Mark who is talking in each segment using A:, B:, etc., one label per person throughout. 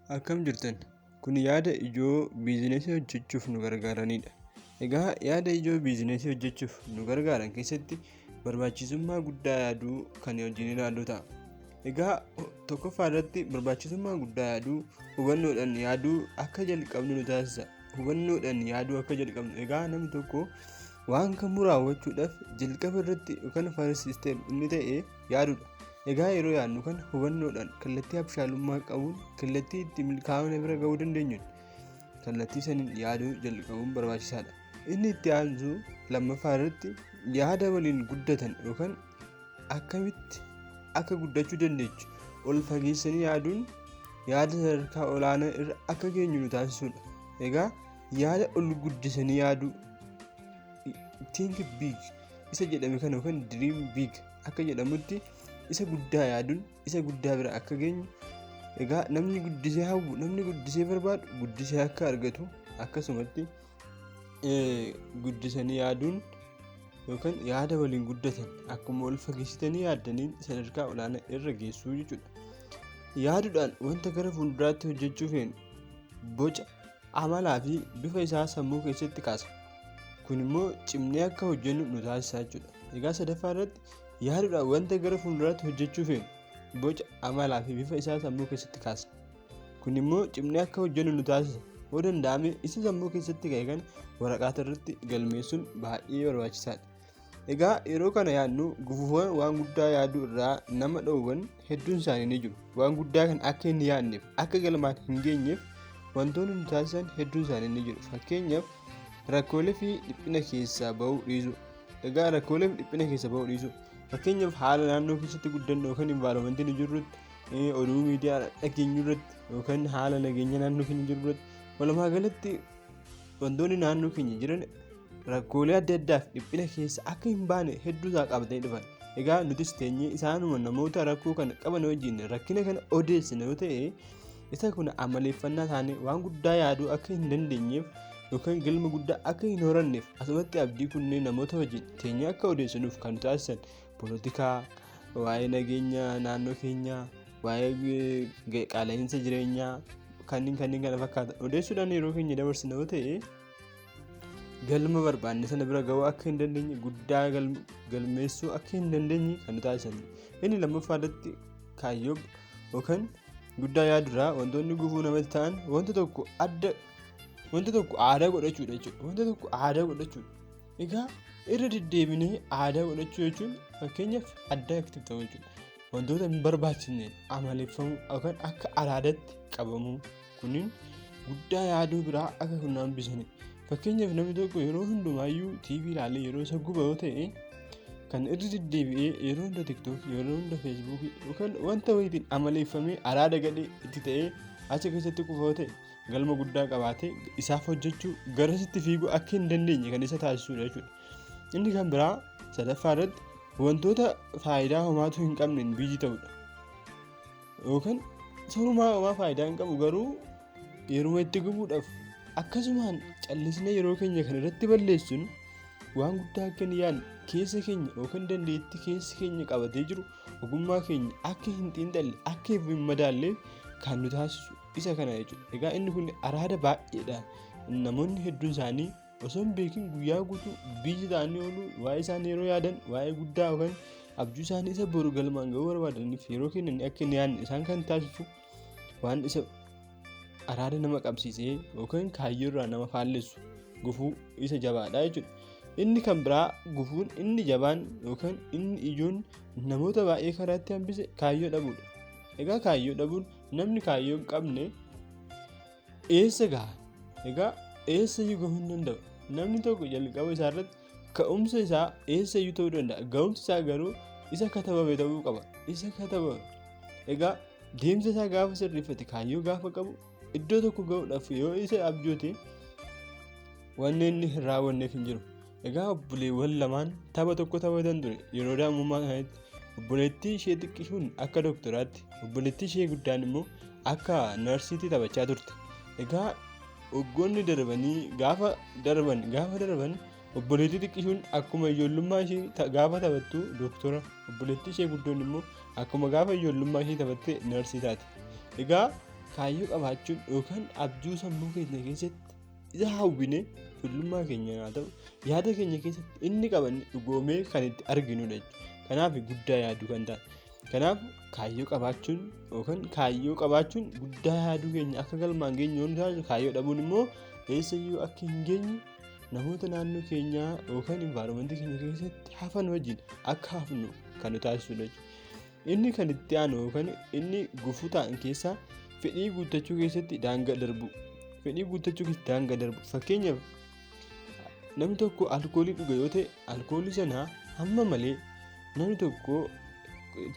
A: Akkam jirtan? Kun yaada ijoo biizinesii hojjechuuf nu gargaaranidha. Egaa yaada ijoo biizinesii hojjechuuf nu gargaaran keessatti barbaachisummaa guddaa yaaduu kan wajjin ilaallu ta'a. Egaa tokkoffaa irratti barbaachisummaa guddaa yaaduu hubannoodhaan yaaduu akka jalqabnu nu taasisa. Hubannoodhaan yaaduu akka jalqabnu, egaa namni tokko waan kamuu raawwachuudhaaf jalqaba irratti yookaan first step inni ta'e yaaduudha. Egaa yeroo yaadnu kana hubannoodhaan, kallattii abshaalummaa qabuun, kallattii itti milkaa'ina bira gahuu dandeenyuun, kallattii saniin yaaduu jalqabuun barbaachisaadha. Inni itti aansu lammaffaa irratti yaada waliin guddatan yookaan akkamitti akka guddachuu dandeechu ol fageessanii yaaduun yaada sadarkaa olaanaa irra akka geenyu nu taasisudha. Egaa yaada ol guddisanii yaaduu, think big isa jedhame kana yookaan dream big akka jedhamutti, isa guddaa yaaduun isa guddaa bira akka geenyu. Egaa namni guddisee hawwu, namni guddisee barbaadu guddisee akka argatu, akkasumatti guddisanii yaaduun yookaan yaada waliin guddatan akkuma ol fageessitanii yaaddaniin sadarkaa olaanaa irra geessuu jechuudha. Yaaduudhaan wanta gara fuulduraatti hojjechuu feenu boca, amalaa fi bifa isaa sammuu keessatti kaasa. Kun immoo cimnee akka hojjennu nu taasisa jechuudha. Egaa sadaffaa irratti yaaduudhaan wanta gara fuulduraatti hojjechuu feenu boca, amalaa fi bifa isaa sammuu keessatti kaasa. Kun immoo cimnee akka hojjennu nu taasisa. Yoo danda'ame isa sammuu keessatti ka'e kana waraqaa irratti galmeessuun baay'ee barbaachisaadha. Egaa yeroo kana yaadnu gufuuwwan waan guddaa yaaduu irraa nama dhoowwan hedduun isaanii ni jiru. Waan guddaa kan akka hin yaadneef, akka galmaan hin geenyeef wantoonni nu taasisan hedduun isaanii ni jiru. Fakkeenyaaf, rakkoolee fi dhiphina keessaa bahuu dhiisuu. Egaa rakkoolee fi dhiphina keessaa bahuu dhiisuu. Fakkeenyaaf, haala naannoo keessatti guddannu yookaan environmentii nu jirrutti, oduu miidiyaa dhageenyu irratti yookaan haala nageenya naannoo keenya jiru irratti, walumaa galatti wantoonni naannoo keenya jiran rakkoolee adda addaaf dhiphina keessa akka hin baane hedduu isaa qabatanii dhufan. Egaa nutis teenyee isaanuma namoota rakkoo kana qaban wajjin rakkina kana odeessina yoo ta'e, isa kun amaleeffannaa taanee waan guddaa yaaduu akka hin dandeenyeef yookaan galma guddaa akka hin horanneef asumatti abdii kunneen namoota wajjin teenyee akka odeessinuuf kan taasisan poolitikaa, waa'ee nageenya naannoo keenyaa, waa'ee qaala'insa jireenyaa kanneen kana fakkaatan odeessuudhaan yeroo keenya dabarsina yoo ta'e, galma barbaanne sana bira gahuu akka hin dandeenye, guddaa galmeessuu akka hin dandeenye kan nu taasisan. Inni lammaffaa irratti kaayyoo yookaan guddaa yaadurraa wantoonni gufuu namatti ta'an wanta tokko adda wanta tokko aadaa godhachuudha jechuudha. Wanta tokko aadaa godhachuudha. Egaa irra deddeebinee aadaa godhachuu jechuun fakkeenyaaf addictive ta'uu jechuudha. Wantoota hin barbaachisneen amaleeffamuu yookaan akka araadatti qabamuu kunniin guddaa yaaduu biraa akka kun hambisani. Fakkeenyaaf, namni tokko yeroo hundumaayyuu TV ilaalee yeroo isa guba yoo ta'e, kan irra deddeebi'ee yeroo hunda TikTok, yeroo hunda Facebook yookaan wanta wayiitiin amaleeffamee araada gadhee itti ta'ee achi keessatti kufa yoo ta'e, galma guddaa qabaatee isaaf hojjechuu, garasitti fiiguu akka hin dandeenye kan isa taasisudha jechuudha. Inni kan biraa sadaffaa irratti wantoota faayidaa homaatu hin qabneen busy ta'udha. Yookaan sorumaa homaa faayidaa hin qabu, garuu yeroo itti gubuudhaaf akkasumaan callisnee yeroo keenya kan irratti balleessuun waan guddaa akka hin yaadne, keessa keenya yookaan dandeettii keessa keenya qabatee jiru, ogummaa keenya akka hin xiinxalle, akka hin madaalleef kan nu taasisu isa kana jechuudha. Egaa inni kun araada baay'eedha. Namoonni hedduun isaanii osoo hin beekin guyyaa guutuu busy ta'anii oolu. Waa'ee isaanii yeroo yaadan, waa'ee guddaa yookaan abjuu isaanii isa boru galmaan gahuu barbaadaniif yeroo kennan akka hin yaadne isaan kan taasisu waan isa araada nama qabsiisee yookaan kaayyoo irraa nama faallessu gufuu isa jabaadha jechuudha. Inni kan biraa gufuun inni jabaan yookaan inni ijoon namoota baay'ee karaatti hambise kaayyoo dhabuudha. Egaa kaayyoo dhabuun, namni kaayyoo hin qabne eessa gaha? Egaa eessa iyyuu gahuu hin danda'u. Namni tokko jalqaba isaa irratti ka'umsa isaa eessa iyyuu ta'uu danda'a. Ga'umsi isaa garuu isa katabame ta'uu qaba. Isa katabame. Egaa deemsa isaa gaafa sirreeffate, kaayyoo gaafa qabu, iddoo tokko ga'uudhaaf yoo isa abjoote, wanni inni hin raawwanneef hin jiru. Egaa obboleewwan lamaan tapha tokko taphatan ture yeroo daa'imummaa isaaniitti. Obboleettii ishee xiqqishuun akka doktaraatti, obboleettii ishee guddaan immoo akka narsiitti taphachaa turte. Egaa waggoonni darbanii gaafa darban obboleettii xiqqishuun akkuma ijoollummaa ishee gaafa taphattu doktora, obboleettii ishee guddoon immoo akkuma gaafa ijoollummaa ishee taphatte narsii taate. Egaa Kaayyoo qabaachuun yookaan abjuu sammuu keenya keessatti isa hawwine tullummaa keenya haa ta'u yaada keenya keessatti inni qabanne dhugoomee kan itti arginudha jechuudha. Kanaaf guddaa yaaduu kan ta'an. Kanaaf kaayyoo qabaachuun yookaan kaayyoo qabaachuun guddaa yaaduu keenya akka galmaan geenyu yoo nu taasisu, kaayyoo dhabuun immoo eessayyuu akka hin geenye namoota naannoo keenyaa yookaan environmentii keenya keessatti hafan wajjin akka hafnu kan nu taasisudha jechuudha. Inni kan itti aanu yookaan inni gufuu ta'an keessaa fedhii guuttachuu keessatti daangaa darbu. Fedhii guuttachuu keessatti daangaa darbu. Fakkeenyaaf namni tokko alkoolii dhuga yoo ta'e alkoolii sana hamma malee, namni tokko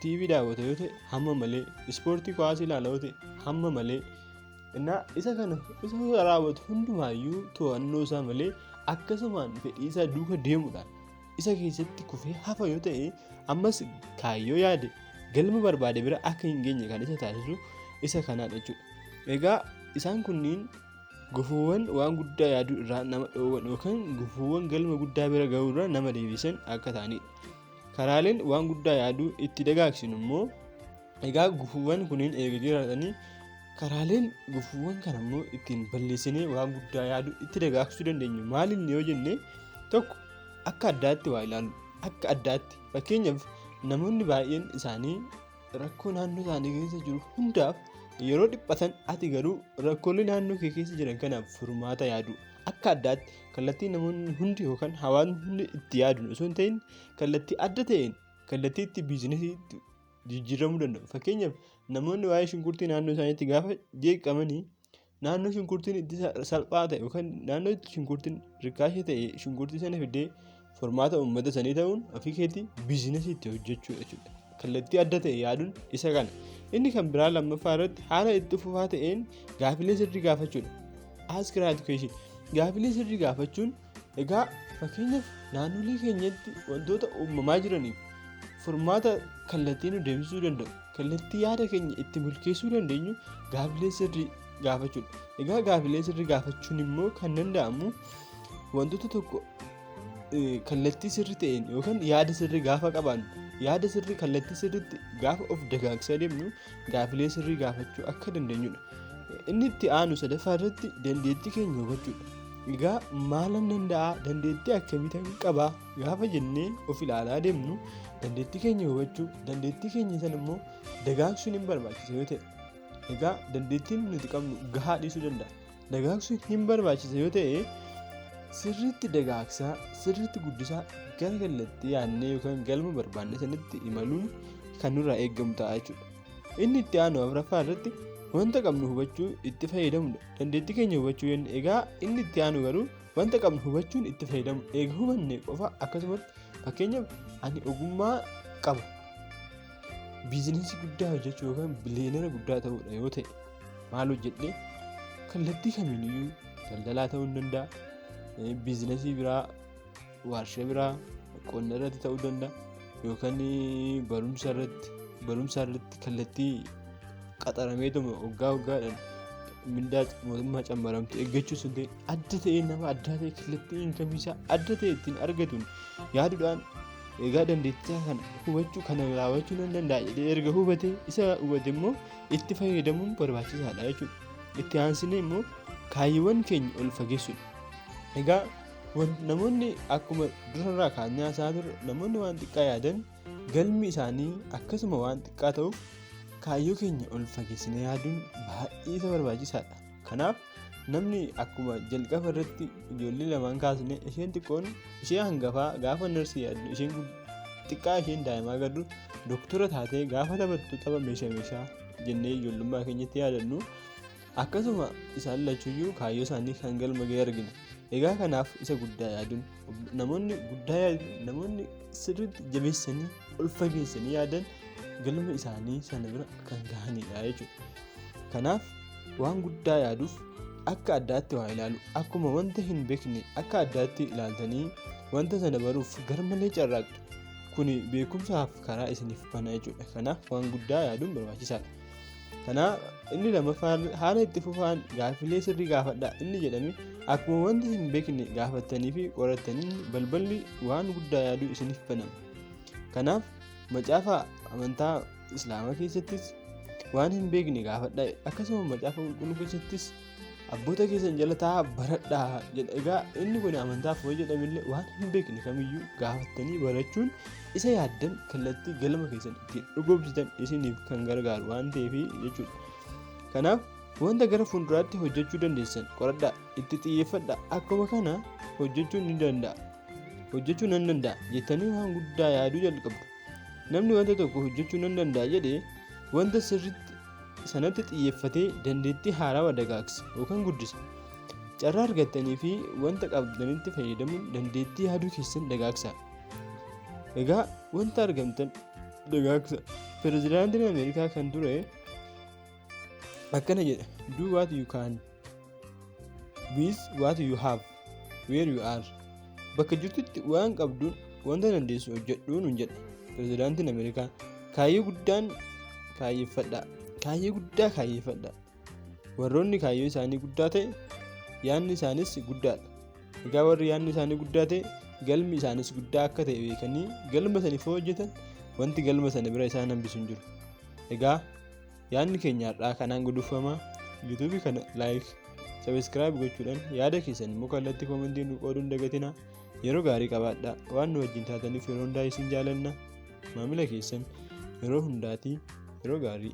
A: TV daawwata yoo ta'e hamma malee, ispoortii kuwaasii ilaala yoo ta'e hamma malee, isa kana isa raawwatu hundumaayyuu to'annoo isaa malee akkasumaan fedhii isaa duuka deemuudhaan isa keessatti kufee hafa yoo ta'e ammas kaayyoo yaade galma barbaade bira akka hin geenye kan isa taasisu isa kanaadha jechuudha. Egaa isaan kunniin gufuuwwan waan guddaa yaaduu irraa nama dhoowwan yookaan gufuuwwan galma guddaa bira gahuu irraa nama deebisan akka ta'anidha. Karaaleen waan guddaa yaaduu itti dagaagsinu immoo egaa gufuuwwan kunniin eega jiraatanii karaaleen gufuuwwan kana immoo ittiin balleessinee waan guddaa yaaduu itti dagaagsuu dandeenyu maaliin yoo jenne, tokko akka addaatti waa ilaalu. Akka addaatti fakkeenyaaf namoonni baay'een isaanii rakkoo naannoo isaanii keessa jiru hundaaf yeroo dhiphatan, ati garuu rakkoolee naannoo kee keessa jiran kanaaf furmaata yaadu. Akka addaatti kallattii namoonni hundi yookaan hawaasni hundi itti yaadu osoo hin ta'in kallattii adda ta'een kallattii itti businessii jijjiiramuu danda'u. Fakkeenyaaf namoonni waa'ee shunkurtii naannoo isaaniitti gaafa jeeqamanii naannoo shunkurtiin itti salphaa ta'e yookaan naannoo itti shunkurtiin rikkaashee ta'e shunkurtii sana fiddee furmaata uummata sanii ta'uun ofii keetii businessii itti hojjechuu jechuudha. Kallattii adda ta'e yaaduun isa kana. Inni kan biraa lammaffaa irratti haala itti fufaa ta'een gaafilee sirrii gaafachuudha. Ask right question. Gaafilee sirrii gaafachuun egaa fakkeenyaaf naannolee keenyatti wantoota uumamaa jiraniif furmaata kallattii nu deemsisuu danda'u, kallattii yaada keenya itti milkeessuu dandeenyu gaafilee sirrii gaafachuudha. Egaa gaafilee sirrii gaafachuun immoo kan danda'amu wantoota tokko kallattii sirrii ta'een yookaan yaada sirrii gaafa qabaannu, yaada sirrii kallattii sirriitti gaafa of dagaagsaa deemnu gaafilee sirrii gaafachuu akka dandeenyudha. Inni itti aanu sadaffaa irratti dandeettii keenya hubachuudha. Egaa maalan danda'a, dandeettii akkamiitan qabaa gaafa jennee of ilaalaa deemnu dandeettii keenya hubachuu, dandeettii keenya sana immoo dagaagsuun hin barbaachisa yoo ta'e, egaa dandeettiin nuti qabnu gahaa dhiisuu danda'a. Dagaagsuun hin barbaachisa yoo ta'e sirriitti dagaagsaa, sirriitti guddisaa gara kallattii yaadnee yookaan galma barbaanne sanatti imaluun kan nurraa eegamu ta'a jechuudha. Inni itti aanu afuraffaa irratti wanta qabnu hubachuu itti fayyadamudha. Dandeettii keenya hubachuu jenna. Egaa inni itti aanu garuu wanta qabnu hubachuun itti fayyadamu. Eega hubanne qofa akkasumatti fakkeenyaaf ani ogummaa qaba. Businessii guddaa hojjechuu yookaan billionaire guddaa ta'uudha yoo ta'e maal hojjedhee kallattii kamiiniyyuu daldalaa ta'uu ni danda'a. Businessii biraa, warshaa biraa, qonna irratti ta'uu danda'a yookaan barumsa irratti kallattii qaxarameetuma waggaa waggaadhaan mindaa mootummaa cammaramtu eeggachuu sun ta'e adda ta'ee nama addaa ta'e kallattii incomeii isaa adda ta'e ittiin argatuun yaaduudhaan egaa dandeettii isaa kana hubachuu kana raawwachuu nan danda'a jedhee erga hubate isa hubate immoo itti fayyadamuun barbaachisaadha jechuudha. Itti aansinee immoo kaayyoowwan keenya ol fageessuudha. Egaa namoonni akkuma durarraa kaannee haasa'aa turre namoonni waan xiqqaa yaadan galmi isaanii akkasuma waan xiqqaa ta'uuf kaayyoo keenya ol fageessinee yaaduun baay'ee isa barbaachisaadha. Kanaaf namni akkuma jalqaba irratti ijoollee lamaan kaasne isheen xiqqoon ishee hangafaa gaafa narsii yaaddu, isheen xiqqaa isheen daa'imaa gaddu doktora taatee gaafa taphattu tapha meeshaa meeshaa jennee ijoollummaa keenyatti yaadannu, akkasuma isaan lachuyyuu kaayyoo isaanii kan galma ga'e argina. Egaa kanaaf isa guddaa yaaduun, namoonni guddaa yaaduun, namoonni sirriitti jabeessanii ol fageessanii yaadan galma isaanii sana bira kan gahanidha jechuudha. Kanaaf waan guddaa yaaduuf akka addaatti waa ilaalu, akkuma wanta hin beekne akka addaatti ilaaltanii wanta sana baruuf garmalee carraaqxu. Kuni beekumsaaf karaa isiniif bana jechuudha. Kanaaf waan guddaa yaaduun barbaachisaadha. Kanaaf inni lammaffaan haala itti fufaan gaaffilee sirrii gaafadhaa inni jedhame, akkuma wanta hin beekne gaafattanii fi qorattanii balballi waan guddaa yaaduu isiniif banama. Kanaaf macaafa amantaa Islaamaa keessattis Waan hin beekne gaafadhaa. Akkasuma Macaafa Qulqulluu keessattis abboota keessan jala taa'aa baradhaa jedha. Egaa inni kun amantaaf yoo jedhamillee waan hin beekne kamiyyuu gaafattanii barachuun isa yaaddan kallattii galma keessan ittiin dhugoomsitan isiniif kan gargaaru waan ta'eef jechuudha. Kanaaf wanta gara fuulduraatti hojjechuu dandeessan qoradhaa, itti xiyyeeffadhaa. Akkuma kana hojjechuu ni danda'a. Hojjechuu nan danda'a jettanii waan guddaa yaaduu jalqabdu. Namni wanta tokko hojjechuu nan danda'a jedhee wanta sirriitti sanatti xiyyeeffatee dandeettii haarawaa dagaagsa yookaan guddisa. Carraa argattanii fi wanta qabdanitti fayyadamuun dandeettii yaaduu keessan dagaagsaa. Egaa wanta argamtan dagaagsa. Pirezidaantiin Ameerikaa kan ture akkana jedha: "Do what you can with what you have where you are." Bakka jirtutti waan qabduun wanta dandeessu hojjedhuu nuun jedha pirezidaantiin Ameerikaa. Kaayyoo guddaan kaayyeffadhaa. Kaayyoo guddaa kaayyeffadhaa. Warroonni kaayyoo isaanii guddaa ta'e yaadni isaanis guddaadha. Egaa warri yaadni isaanii guddaa ta'e galmi isaanis guddaa akka ta'e beekanii galma saniif yoo hojjetan wanti galma sana bira isaan hambisu hin jiru. Egaa yaadni keenya har'aa kanaan guduunfama. YouTubeii kana like, subscribe gochuudhaan yaada keessan immoo kallattii commentii nu qooduu hin dagatinaa. Yeroo gaarii qabaadhaa. Waan nu wajjin taataniif yeroo hundaa isin jaalanna. Maamila keessan yeroo hundaatii yeroo gaarii.